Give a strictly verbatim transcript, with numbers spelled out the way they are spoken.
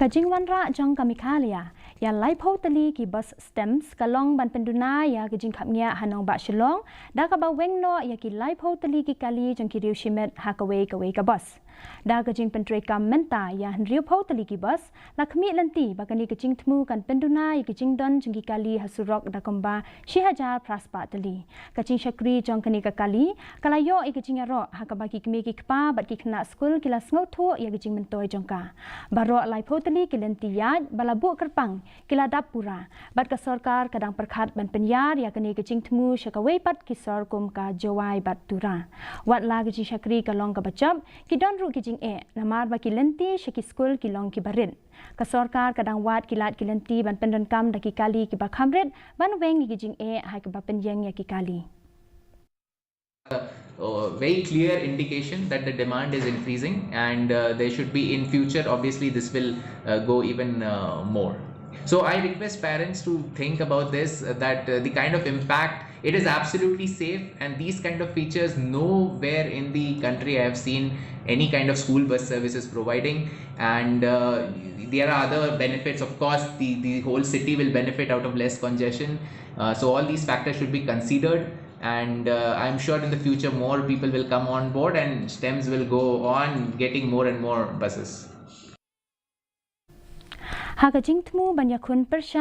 Ka jingwanrah jong ka Meghalaya ïa laiphew tylli ki bus STEMS ka long ban pynduna ïa ka jingkhapngiah ha nongbah Shillong, da kaba weng noh ïa ki laiphew tylli ki kali jong ki riew shimet ha kawei kawei ka bus. Da ka jingpyntreikam mynta ïa hynriewphew tylli ki bus, la khmih lynti ba kane ka jingthmu kan pynduna ïa ka jingdon jong ki kali ha surok da kumba shi hajar phra spah tylli. Ka jingshakri jong kane ka kali ka la ïoh ïa ka jingïaroh ha kaba ki kmie ki kpa bad ki khynnah skul ki la sngewthuh ïa ka jingmyntoi jong ka. Baroh laiphew tylli ki lynti ïaid ba la buh kyrpang ki la dap pura, bad ka sorkar ka dang pyrkhat ban pynïar ïa kane ka jingthmu sha kawei pat ki sor kum ka Jowai bad Tura. Wat la ka jingshakri ka long kaba jop, ki don ruh ki jingeh namar ba ki lynti sha ki skul ki long kiba rit. Ka sorkar ka dang wad ki lad ki lynti ban pyndonkam da ki kali kiba kham rit ban weng ïa ki jingeh ha kaba pynïeng ïa ki kali. Uh, very clear indication that the demand is increasing, and uh, there should be, in future, obviously this will uh, go even uh, more. So I request parents to think about this, uh, that uh, the kind of impact, it is absolutely safe, and these kind of features, nowhere in the country I have seen any kind of school bus services providing. And uh, there are other benefits. Of course, the, the whole city will benefit out of less congestion. Uh, so all these factors should be considered, and uh, I'm sure in the future more people will come on board and STEMS will go on getting more and more buses. Ha ka jingthmu ban ïakhun pyrshah